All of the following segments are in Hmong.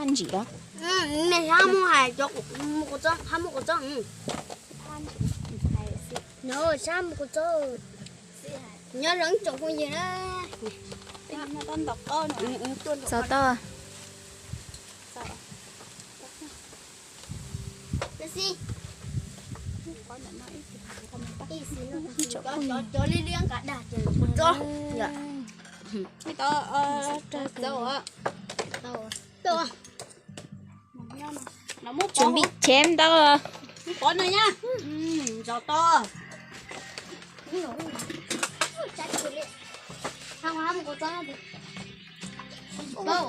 Ntsim os. Nej sab muab hais cov mus kuv txob, hab muab kuv txob. Nyob sab mus kuv txob. Nyob zoo tsoom phooj ywg na. Txog toj. Cov li li nqa dag ces kuv txob. Chuẩn bị chém tao. Pov no nha. Zos to.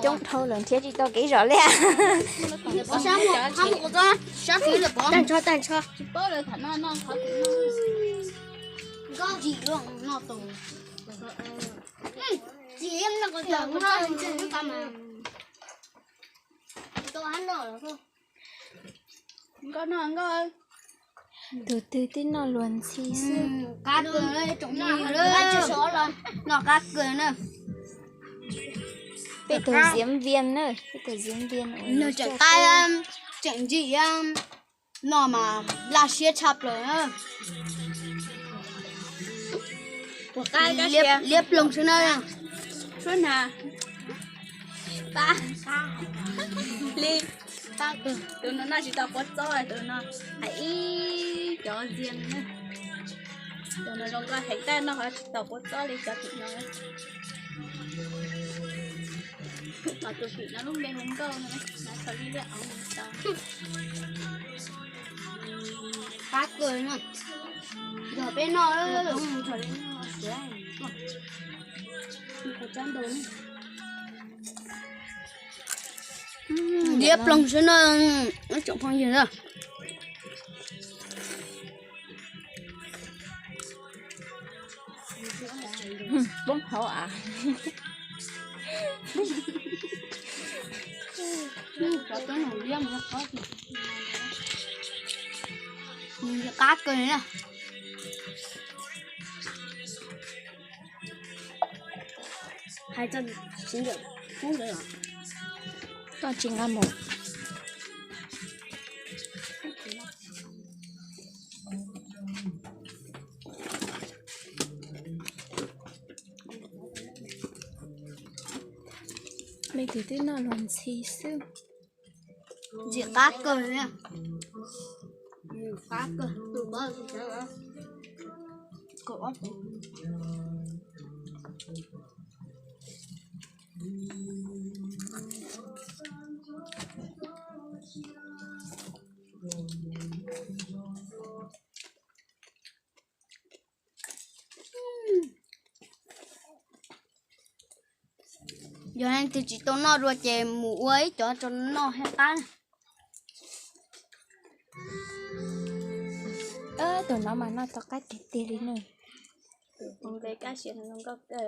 Coob dhau lawm thiab tsis tau kev zom li. Tag nrho, tag nrho. Tsis paub lawv tham no no qhov twg no. Nkauj tsis luag no tus. Tsis no ko tawm no. Nkauj no nkauj. Tus twg twb noj luag ntxhi xwb. Qab kawg, tsoom phooj ywg, noj qab kawg na. Peb tus diễn viên na, peb tus diễn viên. Nws tseem qab, tseem ntsim no mas laj siab tshaj plaws na. Liab ploog xwb na. Suab na. Pab. Li. Tus no noj tsis tau quav txob, tus no hais ib cov ntxiag na. Tus no zoo nkauj heev, tab noj qhov tsis tau quav txob li cov tim no. Tus tim no lub npe hu nkauj no, no thaum li liaj ov mus tau. Qab kawg no. Yog peb noj, liab ploog xwb na, tsoom phooj ywg na. Poob hauv av. Nws qab kawg li na. Hais txog sib ncaws kub ntawd los koj tsis nqa mus. Leej twg twb noj luag ntxhi xwb. Ntxim qab kawg li. Qab kawg. Yog leej twg tsis tau noj dua ces mus ua ib cov rau noj thiaj qab. Tus no mas noj tau qab tiag tiag li na. Tus npe Kab Sia no zoo nkauj kawg.